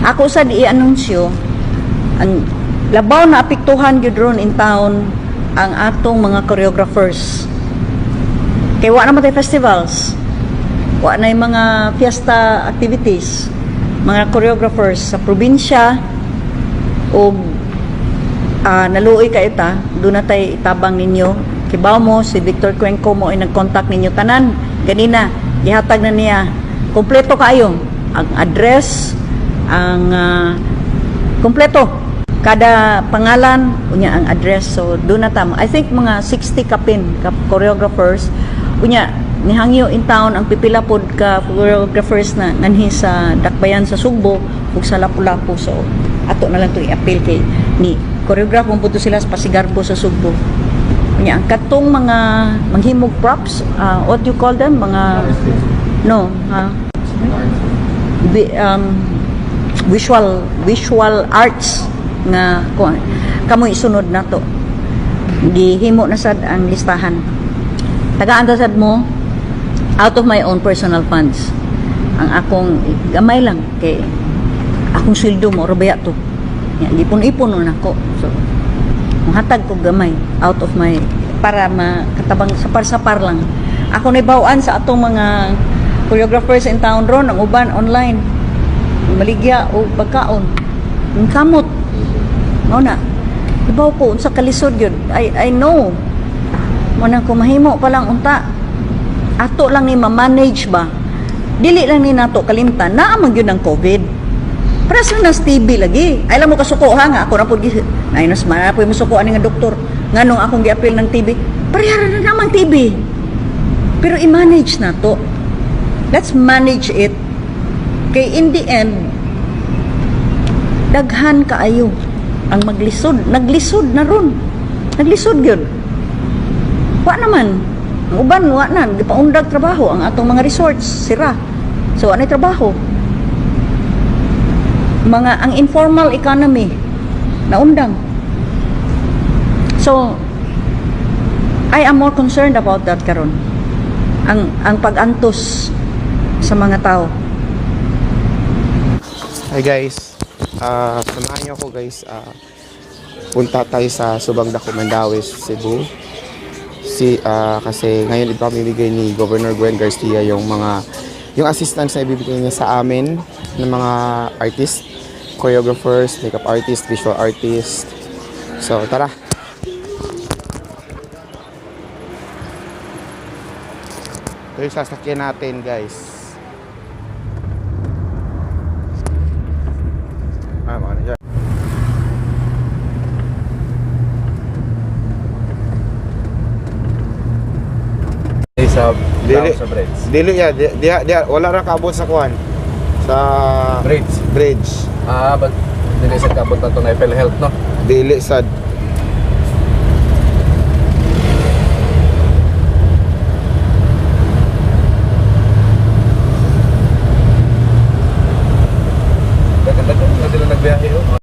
Ako sad i-anunsyo ang labaw na apektuhan gyud ron in town ang atong mga choreographers. Kay wa naman tay festivals. Wa na yung mga fiesta activities. Mga choreographers sa probinsya o naluoy kaayo ta, doon na tay itabang ninyo. Kibaw mo, si Victor Cuenco mo ay nag-contact ninyo tanan. Ganina, ihatag na niya. Kompleto kaayo. Ang address, ang kompleto. Kada pangalan, unya ang address. So, doon na tama. I think mga 60 kapin, ka choreographers. Unya, nihangyo in town ang pipila pod ka choreographers na nganhi sa Dakbayan sa Sugbo ug sa Lapu-Lapu. So, ato na lang to i-appeal kay ni choreograph mo to sila sa Pasigarbo sa Sugbo. Unya, ang katong mga manghimog props, what do you call them? Mga no, ha? Visual arts nga kuan kamoy isunod nato, gihimo na sad ang listahan. Tagaan ta sad mo out of my own personal funds. Ang akong gamay lang kay akong sweldo mo baya to. Ya, gipon-ipon nun ako. So muhatag ko gamay out of my para makatabang, sapar-sapar lang. Ako naibaw-an sa atong mga choreographers in town ron, ang uban online maligya o pagkaon, ang kamot mao na. Ibaw ko unsa kalisod yun. I know mo na kung mahimo pa lang unta ato lang ni ma-manage ba. Dili lang ni nato kalimtan naa man gyud ang COVID. Pares na nas TB lagi. Ay lang mo kasuko ha, nga ako ra pud ay nas man po mo ani nga doktor nganong akong giapil ng TB. Pareha na namang TB. Pero i-manage na to. Let's manage it. Kay in the end, daghan kaayo ang maglisod. Naglisod na ron. Naglisod gyud. Wa naman. Ang uban, wa na. Gipaundag trabaho. Ang atong mga resorts, sira. So, wa na trabaho. Mga, ang informal economy, naundang. So, I am more concerned about that karon. Ang pag-antos sa mga tao. Hi guys, samahan niyo ako, guys. Punta tayo sa Subang Dako, Mandaue, Cebu. Kasi ngayon ipamimigay ni Governor Gwen Garcia yung assistance na ibibigay niya sa amin ng mga artist, choreographers, makeup artist, visual artist. So tara. Ito yung sasakyan natin, guys. Ah, mga na. Sa Dili. down sa bridge. Dili ya, di, di, di, wala ra kaabot sa kuan. Sa Bridge. Bridge. Ah, but dili sa kaabot na to na PhilHealth, no? Dili sad. Daghan-daghan na sila nagbiyahe, oh.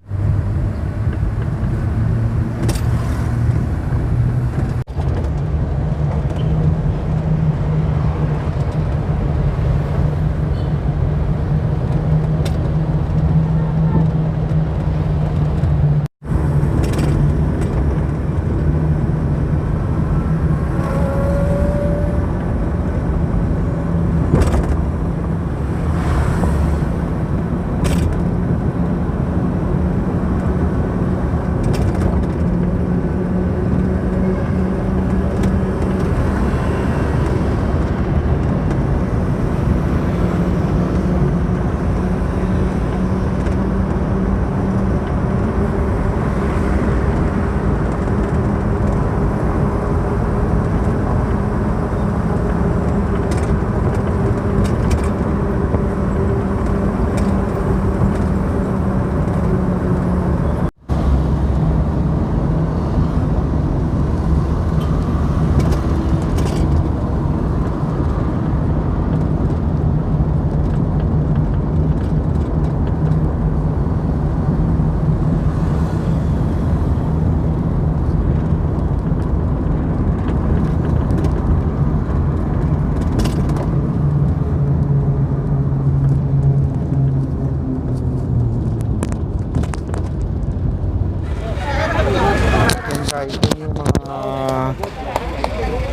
Guys, yun yung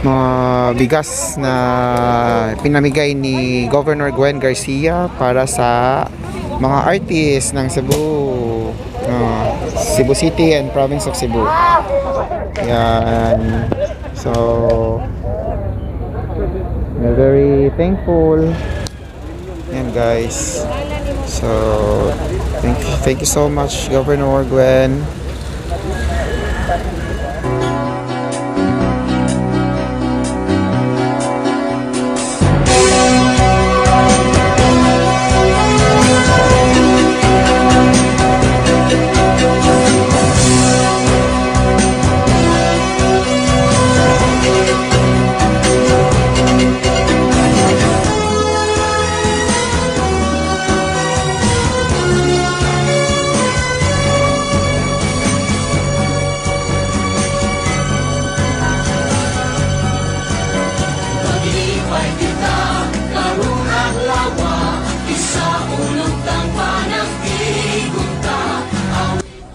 mga bigas na pinamigay ni Governor Gwen Garcia para sa mga artists ng Cebu. Cebu City and Province of Cebu. Yan. So, we're very thankful. Yan, guys. So, thank you so much, Governor Gwen.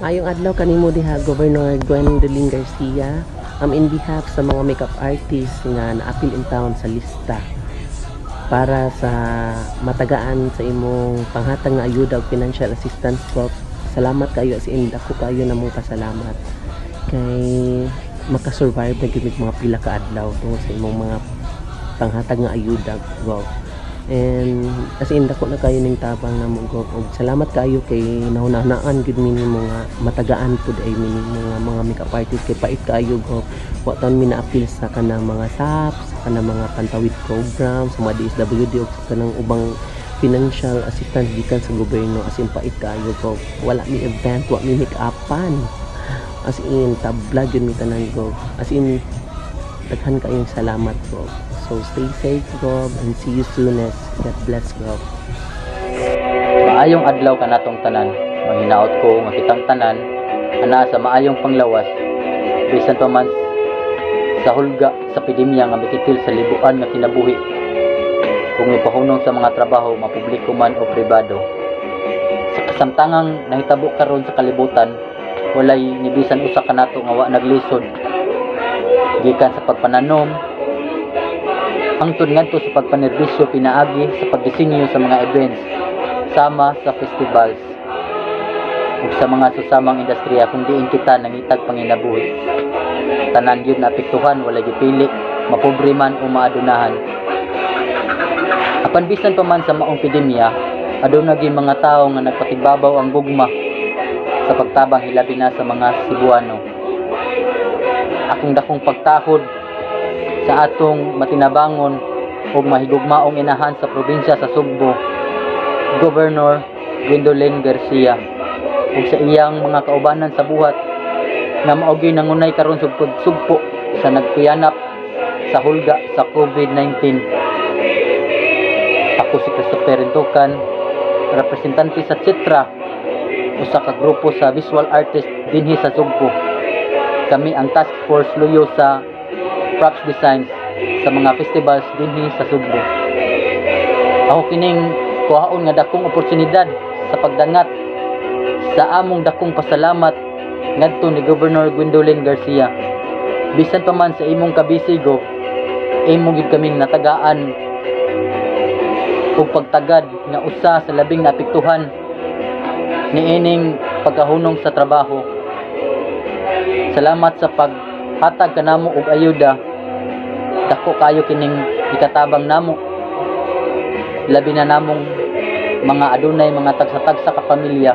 Maayong adlaw kanimo diha, Governor Gwendolyn Garcia. In behalf sa mga makeup artist nga naapil in town sa lista para sa matagaan sa imong panghatag nga ayuda ug financial assistance ko. Salamat kayo, as in dako kayo namong pasalamat kay makasurvive na gyud mig mga pila ka adlaw tungod sa imong mga panghatag nga ayuda, Gov. And as in dako na kayo ning tabang namo, Gov, ug salamat kaayo kay nahunahunaan gyud mi nimo nga matagaan pud ay mi nimo nga mga makeup artist kay pait kaayo, Gov. Wa taon mi naapil sa kanang mga SAP, sa kanang mga pantawid program, sa mga DSWD ug sa kanang ubang financial assistance gikan sa gobyerno. As in pait kaayo, Gov. Wala mi event, wa mi make-upan, as in tabla gyud mi tanan, Gov. As in daghan kayong salamat, Gov. So stay safe, Gov, and see you soonest. God bless, Gov. Maayong adlaw kanatong tanan. Manghinaot ko nga kitang tanan anaa sa maayong panglawas bisan pa man sa hulga sa epidemya nga mikitil sa libuan nga kinabuhi kung mipahunong sa mga trabaho, mapubliko man o pribado. Sa kasamtangang nahitabo karon sa kalibutan, walay nibisan usa kanato nga wa naglisod, gikan sa pagpananom hangtod ngadto sa pagpanerbisyo pinaagi sa pagdisenyo sa mga events sama sa festivals ug sa mga susamang industriya kung diin kita nangitag panginabuhi. Tanan gyud naapektuhan, walay gipili, mapobre man o maadunahan. Apan bisan pa man sa maong epidemya, aduna gyud mga tawo nga nagpatigbabaw ang gugma sa pagtabang, hilabi na sa mga Cebuano. Akong dakong pagtahod sa atong matinabangon ug mahigugmaong inahan sa probinsya sa Sugbo, Governor Gwendolyn Garcia, ug sa iyang mga kaubanan sa buhat nga mao gyud nangunay karon sa pagsugpo sa nagkuyanap sa hulga sa COVID-19. Ako si Christopher Rintukan, representante sa Citra, usa ka grupo sa visual artist dinhi sa Sugbo. Kami ang task force luyo sa props designs sa mga festivals dinhi sa Sugbo. Ako kining kuhaon nga dakong oportunidad sa pagdangat sa among dakong pasalamat ngadto ni Governor Gwendolyn Garcia. Bisan pa man sa imong kabisigo, imo gid kaming natagaan ug pagtagad nga usa sa labing naapektuhan niining pagkahunong sa trabaho. Salamat sa paghatag kanamo og ayuda. Dako kayo kining ikatabang namo, labi na namong mga adunay mga tagsa-tagsa ka pamilya.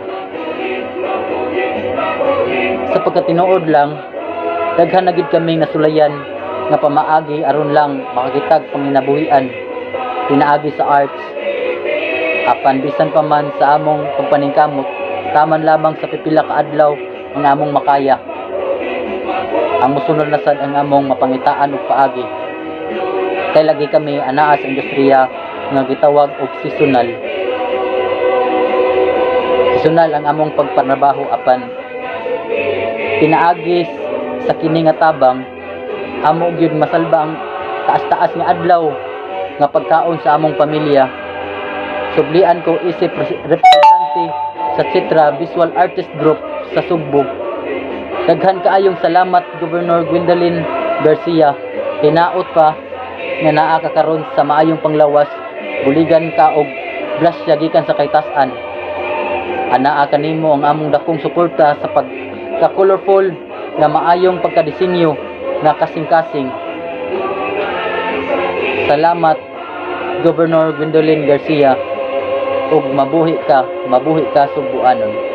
Sa pagkatinuod lang, daghan na gid kaming nasulayan nga pamaagi aron lang makakitag panginabuhian pinaagi sa arts. Apan bisan pa man sa among pagpaningkamot, taman lamang sa pipila ka adlaw ang among makaya. Ang mosunod na sad ang among mapangitaan og paagi kay lagi kami anaa sa industriya nga gitawag og seasonal. Seasonal ang among pagpanrabaho, apan pinaagi sa kini nga tabang, amo gyud masalba ang taas-taas nga adlaw nga pagkaon sa among pamilya. Sublian ko isip representante sa Citra Visual Artist Group sa Sugbo. Daghan kaayong salamat, Governor Gwendolyn Garcia. Hinaot pa nga naa ka karon sa maayong panglawas, buligan ka og grasya gikan sa kahitasan. Anaa kanimo ang among dakong suporta sa pagka colorful nga maayong pagkadisenyo nga kasing-kasing. Salamat, Governor Gwendolyn Garcia, ug mabuhi ka, mabuhi ka, Sugbuanon.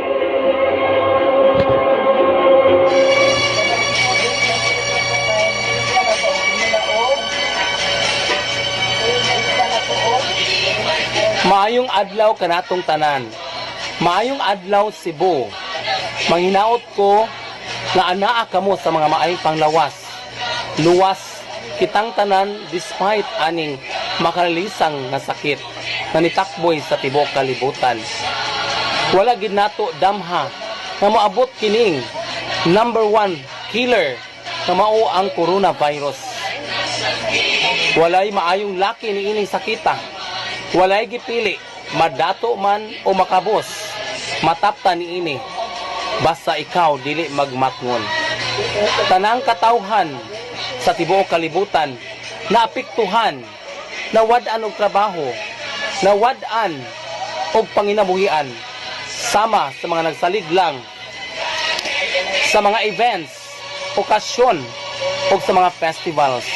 Maayong adlaw kanatong tanan. Maayong adlaw, Cebu. Manghinaot ko nga anaa kamo sa mga maayong panglawas. Luwas kitang tanan despite aning makaralisang nga sakit nga nitakboy sa tibuok kalibutan. Wala gid nato damha nga moabot kining number one killer nga mao ang coronavirus. Walay maayong laki niining sakita. Walay gipili, madato man o makabos, matapta niini. Basta ikaw dili magmatngon. Tanang katawhan sa tibuok kalibutan naapektuhan, nawad-an og trabaho, nawad-an og panginabuhian, sama sa mga nagsalig lang sa mga events, okasyon o sa mga festivals.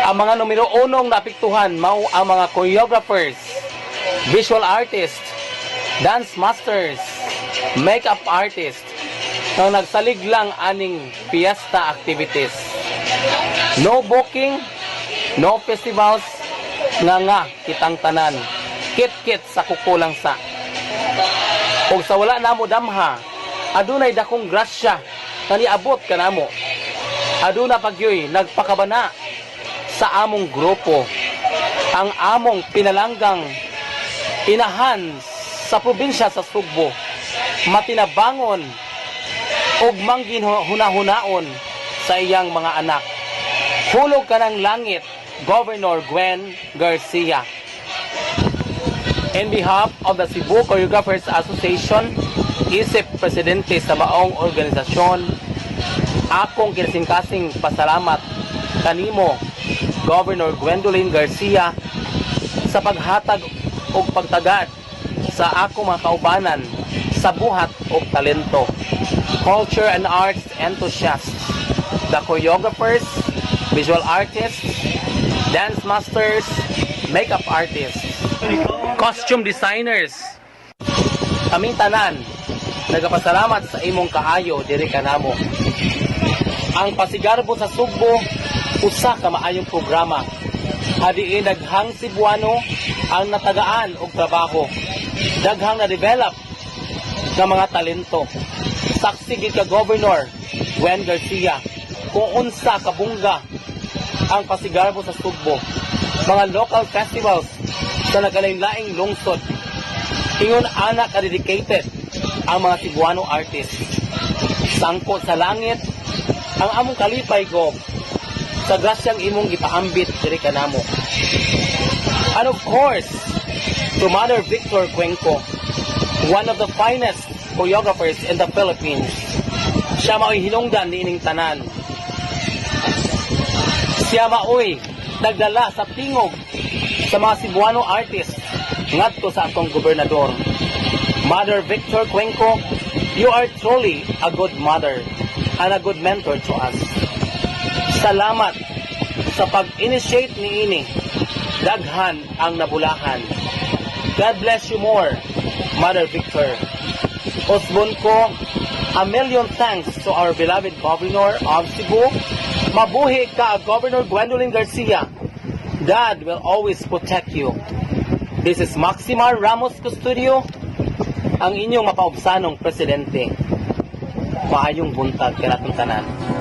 Ang mga numero unong naapektuhan mao ang mga choreographers, visual artists, dance masters, makeup artists na nagsalig lang aning fiesta activities. No booking, no festivals, nga nga kitang tanan. Kit-kit sa kukulang sa. Og sa wala namo damha, adunay dakong grasya nga niabot kanamo. Aduna pagyoy nagpakabana sa among grupo, ang among pinalanggang inahan sa probinsya sa Sugbo, matinabangon ug mangginhunahunaon sa iyang mga anak. Hulog ka ng langit, Governor Gwen Garcia. In behalf of the Cebu Choreographers Association, isip presidente sa maong organisasyon, akong kinasingkasing pasalamat kanimo, Governor Gwendolyn Garcia, sa paghatag og pagtagad sa akong mga kaubanan sa buhat og talento. Culture and arts enthusiasts, the choreographers, visual artists, dance masters, makeup artists, costume designers, kaming tanan nagapasalamat sa imong kaayo diri kanamo. Ang Pasigarbo sa Sugbo usa ka maayong programa. Hadiin daghang Cebuano ang natagaan og trabaho. Daghang na-develop nga mga talento. Saksi gid ka, Governor Gwen Garcia, kung unsa kabungga ang Pasigarbo sa Sugbo. Mga local festivals sa nagkalain-laing lungsod. Ingon ana ka dedicated ang mga Cebuano artists. Sangko sa langit ang among kalipay, Gob, sa grasyang imong gipaambit diri kanamo. And of course, to Mother Victor Cuenco, one of the finest choreographers in the Philippines. Siya mao'y hinungdan niining tanan. Siya mao'y nagdala sa tingog sa mga Cebuano artists ngadto sa atong gobernador. Mother Victor Cuenco, you are truly a good mother and a good mentor to us. Salamat sa pag-initiate niini. Daghan ang nabulahan. God bless you more, Mother Victor. Usbon ko, a million thanks to our beloved Governor of Cebu. Mabuhi ka, Governor Gwendolyn Garcia. God will always protect you. This is Maxima Ramos Custodio, ang inyong mapaubsanong presidente. Maayong buntag kanatong tanan.